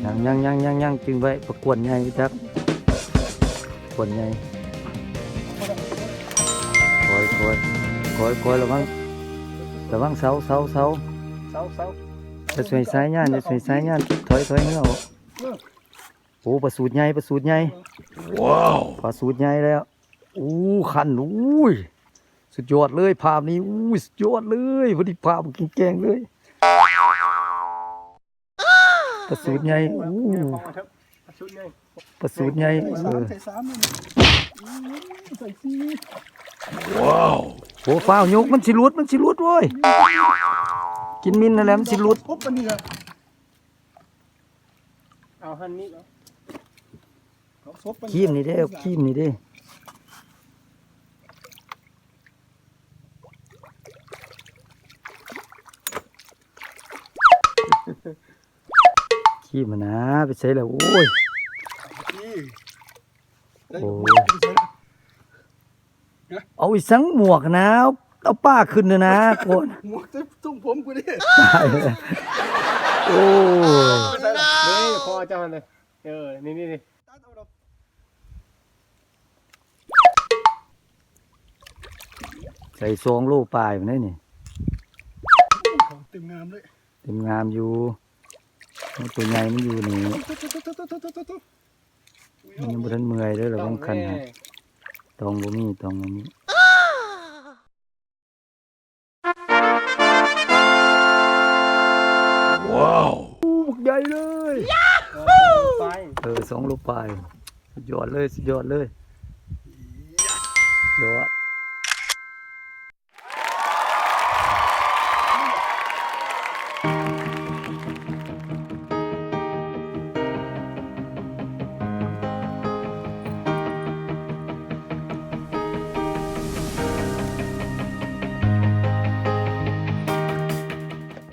ຍັງ ຍັງ ຍັງ ຍັງ ຈຶ່ງໄວ້ ປາກກວນໃຫຍ່ຈັກ ກວນໃຫຍ່ ຄອຍ ຄອຍ ຄອຍ ຄອຍ ລະວັງ ລະວັງເສົາ ເສົາ ເສົາ ເສົາ ເສົາ ຢ່າຊ່ວຍສາຍຍານ ຢ່າຊ່ວຍສາຍຍານ ຖອຍ ຖອຍເຮືອອອກ ເອີ ໂອ້ ປາສູດໃຫຍ່ ປາສູດໃຫຍ່ ວ້າວ ປາສູດໃຫຍ່ແລ້ວ ໂອ້ ຄັນ ໂອ້ຍ ສຸດຍອດເລີຍ ພາບນີ້ ໂອ້ຍ ສຸດຍອດເລີຍ ພໍດີພາບແກງໆເລີຍ ປາສູດໃຫຍ່ ໂອ້ ປາສູດໃຫຍ່ ປາສູດໃຫຍ່ ເອີ ໃສ່ສາມ ໃສ່ສາມ ໂອ້ ຟ້າວຍົກ ມັນຊິຫຼຸດ ມັນຊິຫຼຸດ ໂອ້ຍ ກິນມິນຫັ້ນແຫຼະ ມັນຊິຫຼຸດ ຄົບປານນີ້ລະ ເອົາຫັ້ນນີ້ເອົາ ເອົາສົບປານນີ້ ຄີມນີ້ເດ້ ຄີມນີ້ເດ້ ຄີມຫັ້ນນາ ໄປໃສລະ ໂອ້ຍ ໂອ້ຍ ເອົາອີ່ສັງໝວກນະ ເອົາປາຂຶ້ນນະ ໂກນ ໝວກໃສ່ຊົງຜົມກູເດ້ ຕາຍແລ້ວ ໂອ້ຍ ເດ້ ຄໍເຈົ້າຫັ້ນເດ້ ເອີ ນີ້ໆ ໃສ່ສອງໂລປາຍພຸ້ນເດ້ນີ້ ເຕັມງາມເລີຍ ເຕັມງາມຢູ່ ໂຕໃຫຍ່ມັນຢູ່ນີ້ ມັນຍັງບໍ່ທັນເມື່ອຍເດີ ລະວັງຄັນ ຕອງບໍ່ມີ ຕອງບໍ່ມີ. ວ້າວ ໂອ້ ບັກໃຫຍ່ເລີຍ ເອີ ສອງໂລປາຍ ສຸດຍອດເລີຍ ສຸດຍອດເລີຍ ຍອດ